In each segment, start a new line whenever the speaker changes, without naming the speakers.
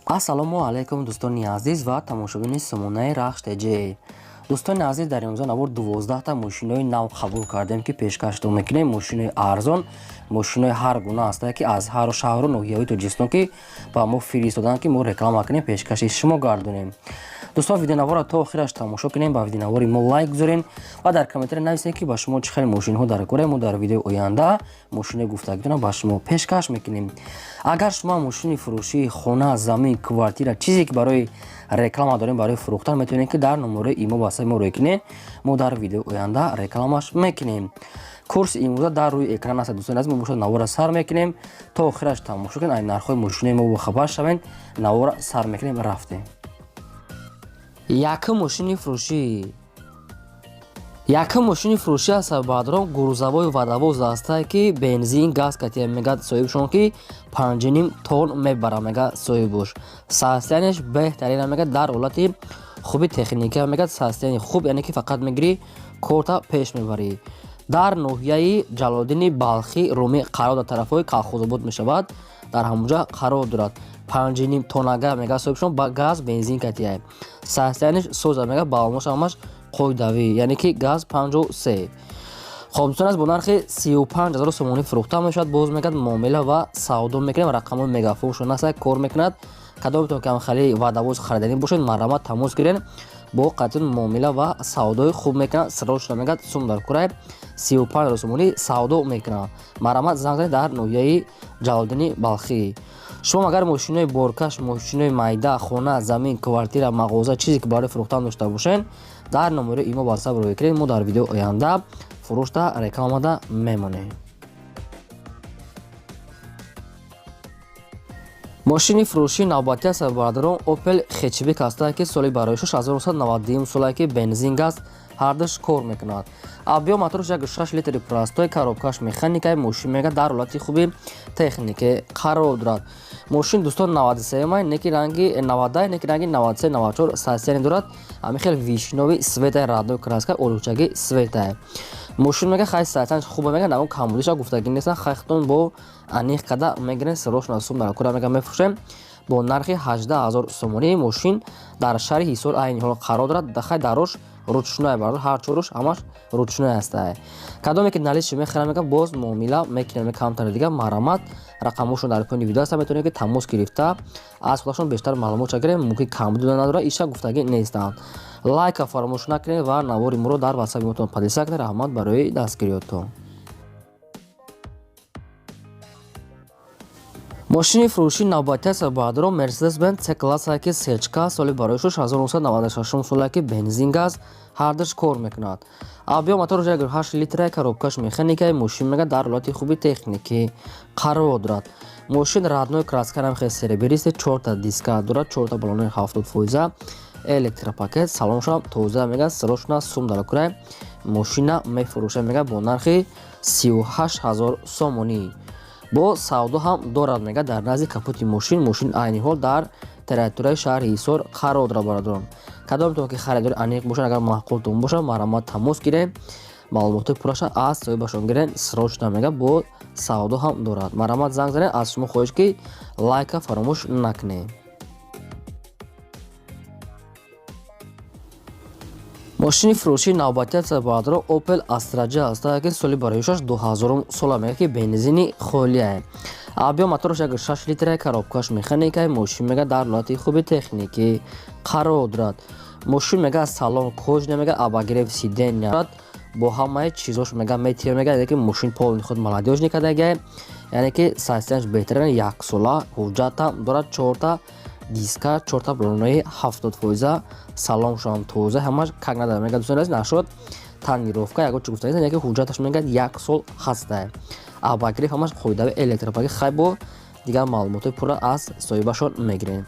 Ассалому алайкум, дӯстони азиз ва тамошобини сомонаи Рахш ТЖ. Дӯстони азиз, дар имрӯза навор 12та мошинои нав қабул кардем, ки пешкаштон мекунем. Мошинои арзон, мошинои ҳар гуна ҳастанд, ки аз ҳару шаҳру ноҳияҳои Тоҷикистон, ки ба мо фиристоданд, ки мо реклама кунем, пешкаши шумо гардонем. Дӯстон, видеонаворро то охираш тамошо кунем, ба видеонавори мо лайк гузорем ва дар комментария нависем, ки ба шумо чӣ хел мошинҳо дар кора. Мо дар видеои оянда мошинои гуфтагитонро ба шумо пешкаш мекунем. Агар шумо мошини фурӯшии хона, замин, квартира, чизе ки барои реклама дорем, барои фурӯхтан, метавонед, ки дар номерои имо васаи мо рӯй кунед. Мо дар видеои оянда рекламаш мекунем. Курси имрӯза дар рӯи экран аст. Дӯстони азиз, мо бошад навора сар мекунем, то охираш тамошо кунед, ай нархҳои мошинои мо бохабар шавед. Навора сар мекунем, рафтем. Якум мошини фурӯшӣ, якум мошини фурӯшӣ аст, баъдрон грузовой водовоз ҳастае, ки бензин, газ катия. Мегӯяд соҳибшон, ки 5,5 тонн мебара. Мега соҳибош, состояние ш беҳтарина, мега дар ҳолати хуби техника, мегӯяд состояние хуб, яъне ки фақат мегирӣ, корта пеш мебарӣ. Дар ноҳияи Ҷалолиддини Балхӣ, Румӣ қарор, дар тарафҳои Калхозобод мешавад, дар ҳамонҷа қарор дорад. 5,5 тоннага, мега соҳибшон, ба газ, бензин катия. Состояние ш соза, мега баллонаш ҳамаш қоидавӣ, яъне ки газ 53. Хоб, дӯстон аз бо нархи 35 000 сомонӣ фурӯхта мешавад. Боз мегӯяд, муомила ва савдо мекунем. Рақамҳои мегафоншон аст, кор мекунад. Кадометон ки хали водовоз хариданӣ бошед, марҳамат, тамос гирен, бо қатъи муомила ва савдои хуб мекунад. Срочно, мегӯяд, сум дар курай, 35 000 сомонӣ савдо мекунад. Марҳамат, занг занед, дар ноҳияи Ҷалолиддини Балхӣ. Шумо агар мошинои боркаш, мошинои майда, хона, замин, квартира, мағоза, чизе ки барои фурӯхтан дошта бошед, дар номерои имо ватсап рӯй кунед. Мо дар видеои оянда фурӯшта рекламада мемонем. Мошини фурӯшии навбатӣ аст, бародарон, Opel хетчбек ҳастае, ки соли барои 1991 солае, ки бензин, газ ҳардуш кор мекунад. Объём моторш 1,6 литри простой, коробка ш механикаи. Мошин, мега, дар ҳолати хуби технике қарор дорад. Мошин, дӯстон, 93 неки ранги 90, неки ранги 93, 94 состояние дорад. Ҳамин хел вишнёвый цвет ай, родной краска, олучаги цвет ай. Мошин, мега, хай состояние хуба, мега нагон камбудиша гуфтагӣ нестан. Хайхтон бо аниқ када мегирен. Срочно сум дар кура, мега мефурӯшем бо нархи 18 000 сомонӣ. Мошин дар шаҳри Ҳисор айни ҳол қарор дорад. Хай дарош ручной, бародар, ҳар чоруш ҳамаш ручной ҳастае. Кадоме ки наличный мехарам, мега боз муомила мекунем камтари дига. Марҳамат, рақамҳошон дар поёни видео ҳаста, метавонед, ки тамос гирифта, аз худашон бештар маълумотша гирем. Мумкин камбуди надорад, иша гуфтагӣ нестанд. Лайка фаромӯш накунед ва навори моро дар ватсапи мотон поделиться кунед. Раҳмат барои дастгириётон. Мошини фурӯшии навбатӣ аст, баъдро Мерседес Бенз С класса, ки сечка, соли барои 1996 соле, ки бензин, газ ҳардуш кор мекунад. Объём моторш 1,8 литра, коробка ш механикаи. Мошин, мега, дар ҳолати хуби техникӣ қарор дорад. Мошин родной краска, намхел серебристый, чорта диска дорад, чорта баллонои 70%, электропакет, салоншам тоза. Мега срочно сум дар курай, мошина мефурӯшад, мега бо нархи 38 000 сомонӣ. Бо савдо ҳам дорад, мега дар назди капоти мошин. Мошин айни ҳол дар территорияи шаҳри Ҳисор қарор дорад. Бародарон, кадометон ки харидори аниқ бошад, агар маъқултон бошад, марҳамат, тамос гирем, маълумотҳои пурраша аз соҳибашон гирен. Срочно, мега бо савдо ҳам дорад. Марҳамат, занг занед. Аз шумо хоҳиш, ки лайка фаромӯш накунед. Мошини фурӯшии навбатӣ аст, бародарон, Opel Astra J ҳастае, ки соли бароишаш 2000 сола, мега ки бензини холиае. Объём мотораш 1,6 литра, коробка ш механикаи. Мошин, мега, дар ҳолати хуби техникӣ қарор дорад. Мошин, мега, салон кожаный, мега обогрев сидения бо ҳамаи чизош, мега метия, мега ки мошин полный худ молодёжный кардагиай, яъне ки состояние ш беҳтарин, яксола ҳуҷҷатам дорад, чорта диска, чорта баллонои 70%, салоншам тоза, ҳамаш как надорад. Мега, дӯстон азиз, нашуд тонировка, ягон чи гуфта, яке ҳуҷҷаташ, мега, як сол ҳастае. Обогрев ҳамаш қоидави, электропакет. Хай, бо дигар маълумотҳои пурра аз соҳибашон мегирем.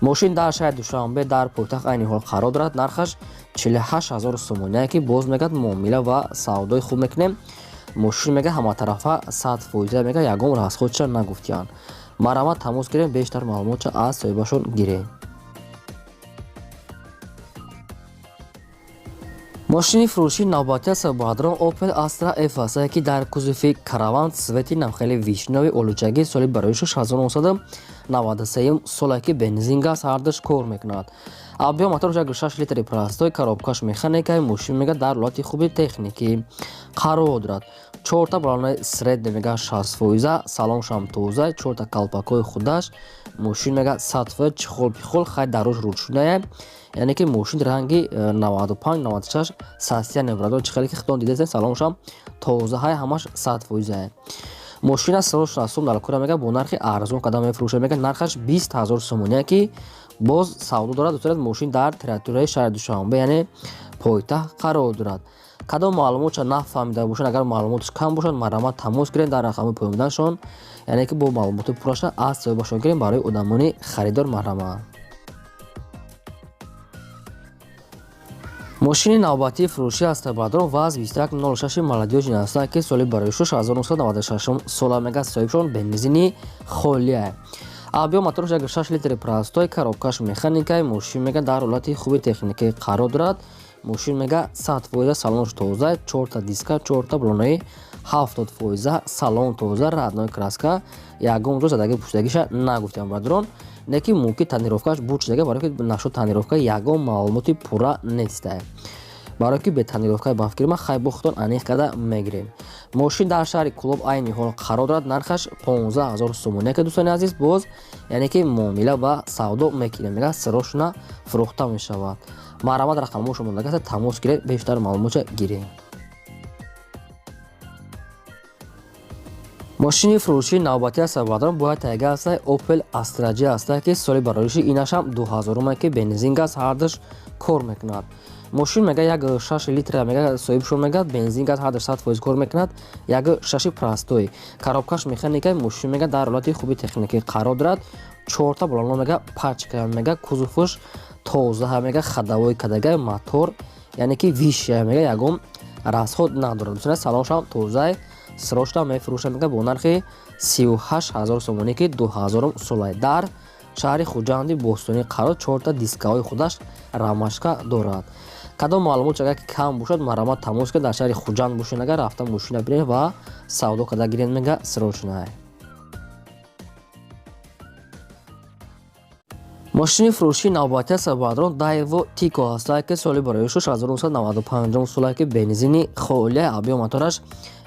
Мошин дар шаҳри Душанбе, дар пойтахт айни ҳол қарор дорад. Нархаш 48 000 сомоние, ки боз, мегӯяд, муомила ва савдои хуб мекунем. Мошин, мега, ҳаматарафа 100%, мега ягон расход ча нагуфтиянд. Марҳамат, тамос гирем, бештар маълумотча аз соҳибашон гирем. Мошини фурӯшии навбатӣ аст, бародарон, Opel Astra F аст, ки дар кузови караван, цвет и намхели вишнёвый, олучагӣ, соли барои 19 93 соле ки бензин газ ҳардуш кор мекунад. Объём моторш 1,6 литри простой, коробкаш механикаи, мошин мега дар ҳолати хуби техникӣ қарор дорад. Чорта балонаи средний мега 60%, салоншам тоза, чорта калпакҳои худаш, мошин мега 100%, чехол пихол, хай дарош ручная, яъне ки мошин ранги 95-96 состояние брадор, чӣ хеле ки худтон дидастед, салоншам тоза ҳай, ҳамаш 100%. Мошина срочно сум дар кора мега бо нархи арзон када мефурӯшад, мега нархаш 20 000 сомония ки боз савдо дорад. Дӯстон, мошин дар территорияи шаҳри Душанбе, яъне пойтахт қарор дорад. Кадом маълумотша нафаҳмида бошанд, агар маълумотш кам бошад, марҳамат, тамос гиред дар рақами поёнбуданашон, яъне ки бо маълумоти пурраша аз соҳибашон гирем. Барои одамони харидор марҳамат. Мошини навбатии фурӯшӣ аст, баъдон ВАЗ 2106 молодёжный ҳастанд ки соли барои 1996 сола мега соҳибшон, бензини холия. Объём моторш 1,6 литри простой, коробкаш механикаи, мошин мега дар ҳолати хуби техникӣ қарор дорад. Мошин мега 100%, салонш тоза, чорта диска, чорта балонаи 70%, салон тоза, родной краска, ягон ҷо задаги пӯшидагиша нагуфтем, бадрон, не ки мумкин тонировкаш буд шудага, барое ки нашуд тонировка ягон маълумоти пурра нестае, барое ки бе тонировка ба фикри ман, хай, бо худтон аниқ карда мегирем. Мошин дар шаҳри Кӯлоб айни ҳол қарор дорад, нархаш 15 000 сомония ки, дӯстони азиз, боз яъне ки муомила ва савдо мекунем, мега срочно фурӯхта мешавад. Марҳамат, рақамҳошо мондага, тамос гиред, бештар маълумотша гирем. Мошини фурӯшии навбатӣ аст, баъдон бояд тайга ҳастай Opel Astra J ҳастай ки соли бароиши инашам 2000 ки бензин газ ҳардуш кор мекунад. Мошин мега 1,6 литра мега соҳибшон, мега бензин газ ҳардуш 100% кор мекунад, 1,6 простой, коробкаш механика, мошин мега дар ҳолати хуби техникӣ қарор дорад. Чорта балоно мега пачка, мега кузовш тоза, мега ходовой кадагай, мотор яъне ки вишия, мега ягон расход надорад. Дӯстон, салоншам тозай, срочно мефурӯшад, мега бо нархи 38 000 сомонӣ ки 2000 солай дар шаҳри Хуҷанди бостонӣ қарор, чорта дискаҳои худаш рамашка дорад. Кадом маълумот агар ки кам бошад, марҳамат, тамос кунед. Дар шаҳри Хуҷанд бошед, агар рафта мошина бинед ва савдо карда гиред, мега срочно. Мошини фурӯшии навбатӣ аст, баъдрон Daewoo Tico ҳастад ки соли барои 1995 солае ки бензини холия, объём мотораш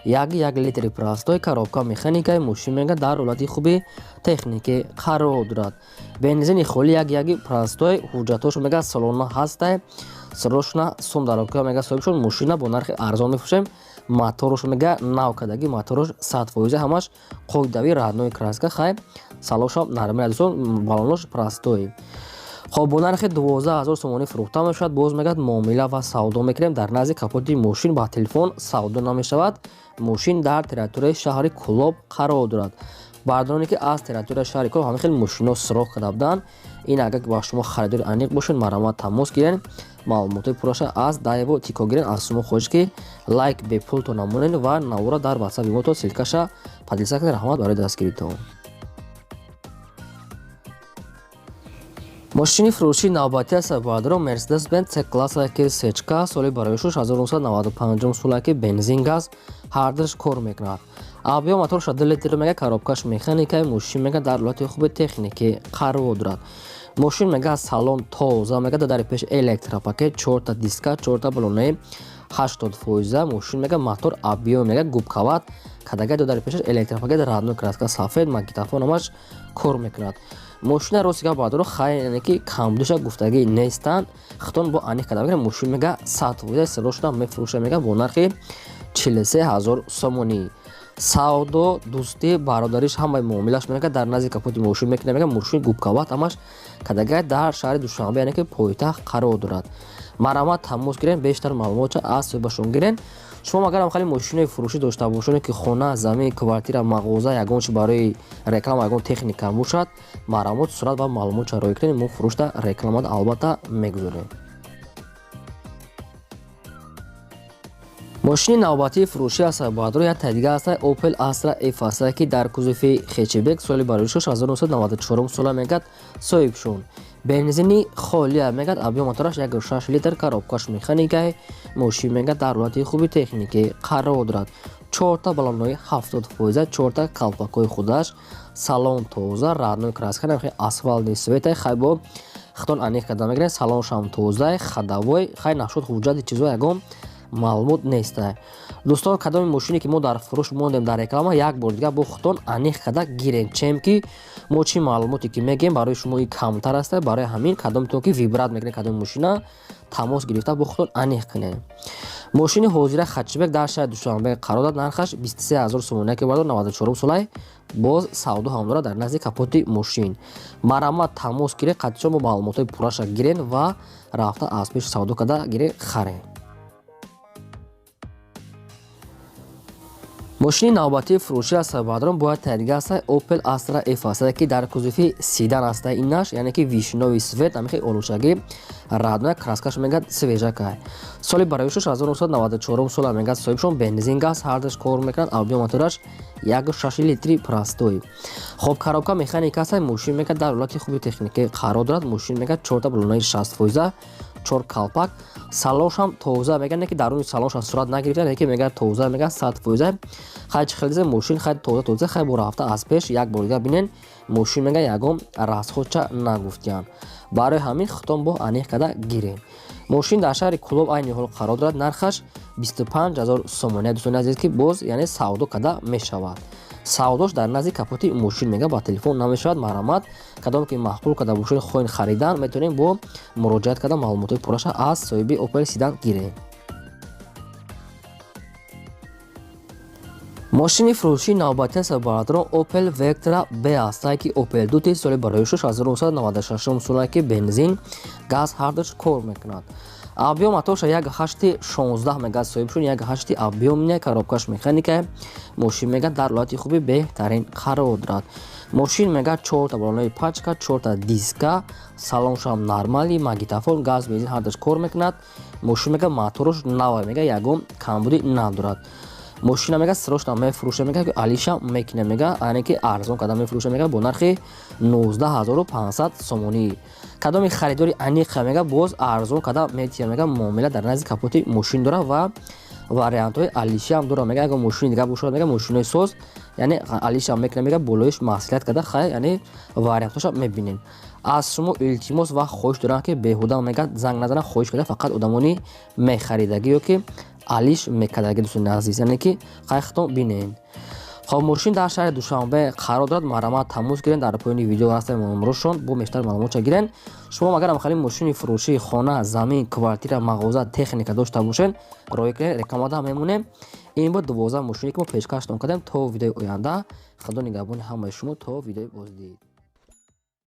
1,1 литри простой, коробка механикаи, мошин мега дар ҳолати хуби техникӣ қарор дорад. Бензини холи, 1,1 простой, ҳуҷҷатҳошо мега солона ҳастай, срочно сум дар мега соҳибшон, мошина бо нархи арзон мефурӯшем. Моторш мега нав кардагӣ, моторш 100%, ҳамаш қоидави, родной краска, хай, салошам нормал, дӯстон, балонош простой. Хоб, бо нархи 12 000 сомонӣ фурӯхта мешавад. Боз мегӯяд, муомила ва савдо мекунем, дар назди капоти мошин, ба телефон савдо намешавад. Мошин дар территорияи шаҳри Кӯлоб қарор дорад. Бардороне ки аз территорияи шаҳри Кӯлоб ҳамин хел мошино сироғ карда буданд, ин агар ба шумо харидори аниқ бошед, марҳамат, тамос гиред, маълумотҳои пурраша аз Daewoo Tico гиред. Аз шумо хоҳиш ки лайк бепулто намонед ва навора дар ватсап имото ссылкаша поделиться кунед. Раҳмат барои дастгиритон. Мошини фурӯшии навбатӣ аст, баъдро Mercedes Benz C класса ки сечка, соли барои 1995 сола ки бензин газ ҳардуш кор мекунад. Объём мотор 2 литр мега, коробкаш механикаи, мошин мега дар ҳолати хуби техникӣ қарор дорад. Мошин мега салон тоза, мега дар пеш электропакет, чорта диска, чорта балонаи 80%, мошин мега мотор объём мега губкават кадага, дар пешаш электропакет, родной краска сафед, магнитофон, ҳамаш кор мекунад. Мошина рости гап, баъдро, хай, яъне ки камбудиша гуфтагӣ нестанд, хитон бо аниқ карда мегирад. Мошин мега 100% срочно мефурӯша, мега бо нархи 43 000 сомонӣ. Савдо, дӯстӣ, бародариш, ҳамаи муомилаш мега дар назди капоти мошин мекунад. Мега мошин губкават ҳамаш кадагай, дар шаҳри Душанбе, яъне ки пойтахт қарор дорад. Марҳамат, тамос гиред, бештар маълумотша аз соҳибашон гиред. Шумо агарам хеле мошинои фурӯшӣ дошта бошед, ки хона, замин, квартира, мағоза, ягон чи барои реклама, ягон техника бошад, марҳамат, сурат ва маълумотша роӣ кунед, мо фурӯшта рекламада албатта мегузорем. Мошини навбатии фурӯшӣ аст, баъдро як тай дига аст, Opel Astra F аст ки дар кузови хэтчбек, соли барои 1994 сола мегӯяд соҳибшон, бензини холия, мегӯяд объём мотораш 1,6 литр, коробкаш механикаи, мошин мегӯяд дар ҳолати хуби техникӣ қарор дорад. Чорта баллонои 70%, чорта калпакҳои худаш, салон тоза, родной краска, намхи асфальтный цвета. Хай, бо хитон аниқ карда мегирем. Салоншам тоза, ходовой. Хай, нашуд, ҳуҷҷати чизо ягон маълумот неста. Дӯстон, кадоми мошине ки мо дар фурӯш мондем дар реклама, як бор дига бо худтон аниқ карда гирем, чем ки мо чӣ маълумоте ки мегем, барои шумо и камтар аста. Барои ҳамин кадомтон ки выбрать мекунед кадоми мошина, тамос гирифта бо худтон аниқ кунед. Мошини ҳозира хэтчбек дар шаҳри Душанбе қарор дорад, нархаш 23 000 сомонӣ, ки бардор 94 солай. Боз савдо ҳам дорад дар назди капоти мошин. Марҳамат, тамос гиред, қатъишон бо маълумотҳои пурраша гирен ва рафта аз пеши савдо карда гирен, харен. Мошини навбатии фурӯшӣ аст, бародарон, бояд таҳдига аста, Opel Astra F аст, ки дар кузови седан аста. Инаш, яъне ки вишнёвый цвет, амихи олучагӣ, родной краскаш, мегӯяд, свежакай. Соли бароишаш 1994 сола, мегӯяд соҳибшон. Бензин, газ ҳардаш кор мекунад. Объём мотораш 1,6 литри простой. Хоб, коробка механика аста. Мошин, мегӯяд, дар ҳолати хуби техникӣ қарор дорад. Мошин, мегӯяд, чорта баллонаи 60%, чор калпак, салоншам тоза. Мегӯяд, не ки даруни салоншам сурат нагирифта, не ки мегӯяд, тоза, мегӯяд, 100%. Хай, чӣ хеле мошин, хай, тоза, тоза. Хай, бо рафта аз пеш як бор дига бинен. Мошин, мегӯяд, ягон расходча нагуфтиянд. Барои ҳамин худтон бо аниқ карда гирем. Мошин дар шаҳри Кӯлоб айни ҳол қарор дорад, нархаш 25 000 сомонӣ, дӯстони азиз, ки боз, яъне, савдо карда мешавад. Савдош дар назди капоти мошин, мега, ба телефон намешавад. Марҳамат, кадом ки маъқул карда бошед, хоҳед харидан, метавонем бо муроҷиат карда маълумотҳои пурраша аз соҳиби Opel седан гирем. Мошини фурӯшии навбатӣ аст, бародарон, Opel Vectra B аст, ки Opel дути соли барои 1996 сола, ки бензин, газ ҳардуш кор мекунад. Объём моторша 1,8 16, мегӯяд соҳибшон, 1,8 объём не, коробкаш механика. Мошин, мегӯяд, дар ҳолати хуби беҳтарин қарор дорад. Мошин, мегӯяд, чорта баллонаи пачка, чорта диска, салоншам нормальный, магнитофон, газ, бензин ҳардуш кор мекунад. Мошин, мегӯяд, мотораш нава, мегӯяд, ягон камбудӣ надорад. Мошина, мега, срочно мефурӯша, мега, алиша мекина, мега, яъне ки арзон карда мефурӯша, мега, бо нархи 19 500 сомонӣ. Кадоми харидори аниқа, мега, боз арзон карда метиҳа, мега. Муомила дар назди капоти мошин дора ва вариантҳои алишиам дора, мега. Ягон мошини дига бошад, мега, мошинои соз, яъне алишам мекуна, мега, болоиш маслиҳат карда. Хай, яъне вариантҳоша мебинем. Аз шумо илтимос ва хоҳиш дорам, ки беҳуда, мега, занг назанам. Хоҳиш карда, фақат одамони мехаридагӣ ё ки алиш мекардаги, дӯстони азиз, яъне ки хайхтон бинен. Хоб, мошин дар шаҳри Душанбе қарор дорад. Марҳамат, тамос гирен, дар поёни видео ҳастем номерошон, бо бештар маълумотша гирен. Шумо агар ҳамхели мошини фурӯшии хона, замин, квартира, мағоза, техника дошта бошед, роҳӣ кунед, рекламада мемонем. Ин буд 12 мошине, ки мо пешкаштон кардем. То видеои оянда, Худо нигаҳбони ҳамаи шумо, то видеои боздид.